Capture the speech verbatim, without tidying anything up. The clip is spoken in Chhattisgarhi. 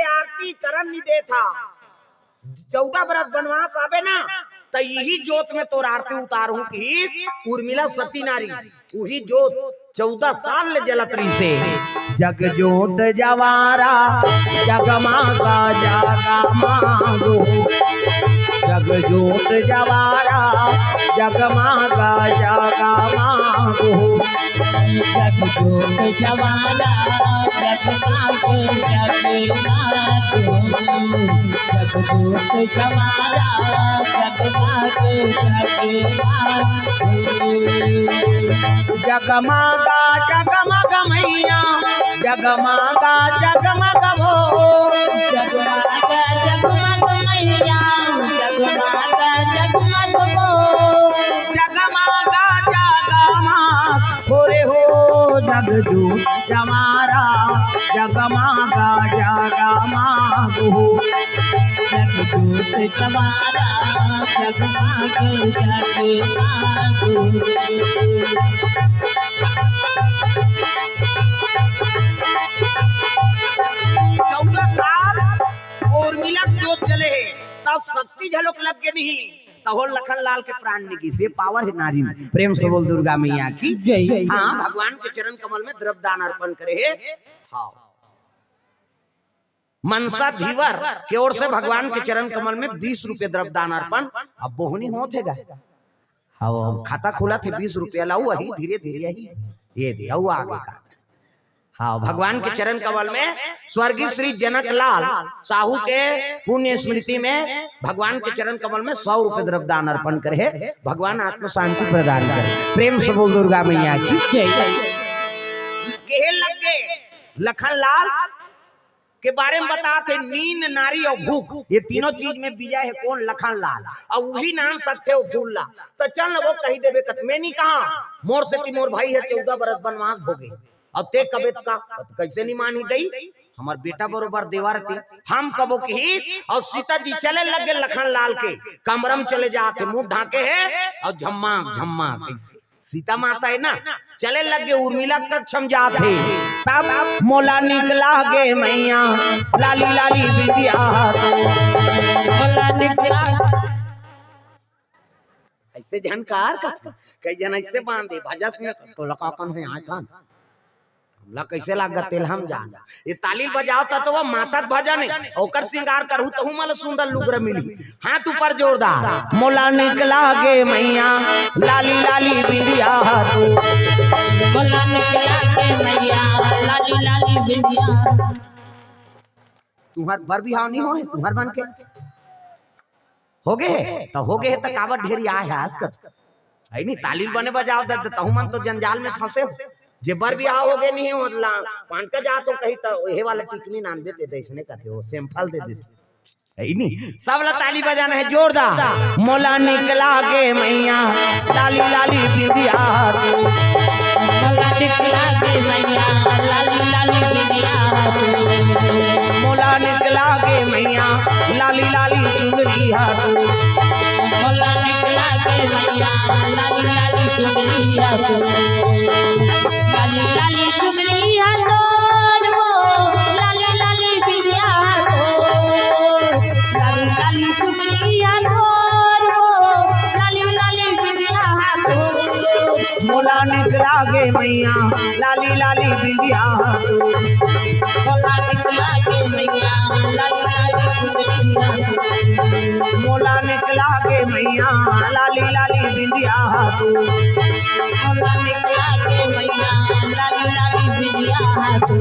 आरती करन नहीं देथा। चौदह बरस बनवास आबे ना, त इही जोत में तोर आरती उतारहूं कि उर्मिला सती नारी, उही जोत चौदह साल ले जलत रहिसे। जग जोत जवारा जगमागा जगमागो, जग जोत जवारा जगमागा जगमागो। जग जोत जवारा जगमागो जगमागो। जगदूत जमारा जगमाग जगमाग। जगमागा जगमग मैया, जगमागा जगमग हो। जगमाग जगमग मैया, जगमाग जगमग हो। जगमागा जगमाग हो रे हो, जगदूत जमारा जगमागा जगमाग हो। जगदूत जमारा जगमाग जगमाग हो। चौदह साल उर्मिला जोत जले हे, तब शक्ति झलक लग के नहीं, तब हो लखन लाल के प्राण निगिस। ये पावर है नारी में। प्रेम से बोल दुर्गा मैया की जय। हाँ, भगवान के चरण कमल में द्रव्य दान अर्पण करे हे। हाँ, मनसा धीवर के ओर से भगवान के चरण कमल में बीस रुपये द्रव्य दान अर्पण। अब बोहनी होत हे गा। हाँ, खाता खुलत हे, बीस रुपया लाऊ, अही धीरे धीरे अही। ये दे, अऊ आगे का। हाँ, भगवान के चरण कमल में स्वर्गीय श्री जनक लाल साहू के पुण्य स्मृति में भगवान के चरण कमल में सौ रुपये द्रव्य दान अर्पण करे हे। भगवान आत्म शांति प्रदान करे। प्रेम से बोल दुर्गा मैया की जय। कहे लग गे लखन लाल के बारे में बतात हे, नींद, नारी और भूख, ये तीनों चीज में विजय है कौन? लखन लाल। और वही नाम सत्य वो फूल ला। तो चल न वो कही देबे कत, मैं नहीं कहा, मोर से कि मोर भाई है चौदह बरस बनवास भोगे, और ते कबे का, तो कैसे नहीं मानी दई? हमार बेटा बरोबर देवर ते, हम कबो की। और सीता जी चले लगे लखन लाल के कमरा में चले जात हे, मुंह ढाके हे और झम्मा झम्मा कैसे सीता माता है ना, चले लगे उर्मिला कक्ष में जात हे। तब मोला निकला गे मैया, लाली लाली बिंदिया तो। मोला निकला ऐसे झनकार कस, कई जन ऐसे बांधे भजस में, तो लका कन है आय कन। हमला कैसे लागत तेल हम जान। ये ताली बजाओ ता तो वो माता के भजन है, ओकर श्रृंगार करू तो हूँ मला सुंदर लुगरा मिली। हाथ ऊपर जोरदार। मोला निकला गे मैया, लाली लाली बिंदिया तू। मोला निकला गे मैया, लाली लाली बिंदिया। तुम्हार बर बिहाव नहीं हो है, तुम्हार मन के हो गे हे, त हो गे हे, त काबर ढेरी आय हे आजकल? है नी, ताली बने बजाओ दे, त तहु मन तो जंजाल में फंसे हो। जे बर बिहाव हो गे नहीं हो, ला, पान का जा तो कही, त हे वाला टिकनी नान देते, दे, इसने कहते हो, सैंपल दे देते। है नी, सब ला ताली बजाना है, जोरदार। मोला निकला गे मैया, लाली लाली बिंदिया तू। मोला निकला गे मैया, लाली लाली बिंदिया तू। मोला निकला गे मैया, लाली लाली चुनरी हा तू। मोला निकला गे मैया, लाली लाली चुनरी हा तू। लाली लाली चुनरी हा तोर वो, लाली लाली बिंदिया हा तोर। लाली लाली चुनरी हा तोर वो, लाली लाली बिंदिया हा तोर। मोला निकला गे मैया, लाली लाली बिंदिया तू। मोला निकला गे मैया, लाली लाली बिंदिया तू। मोला निकला गे मैया, लाली लाली बिंदिया तू। मोला निकला गे मैया, लाली लाली बिंदिया तू।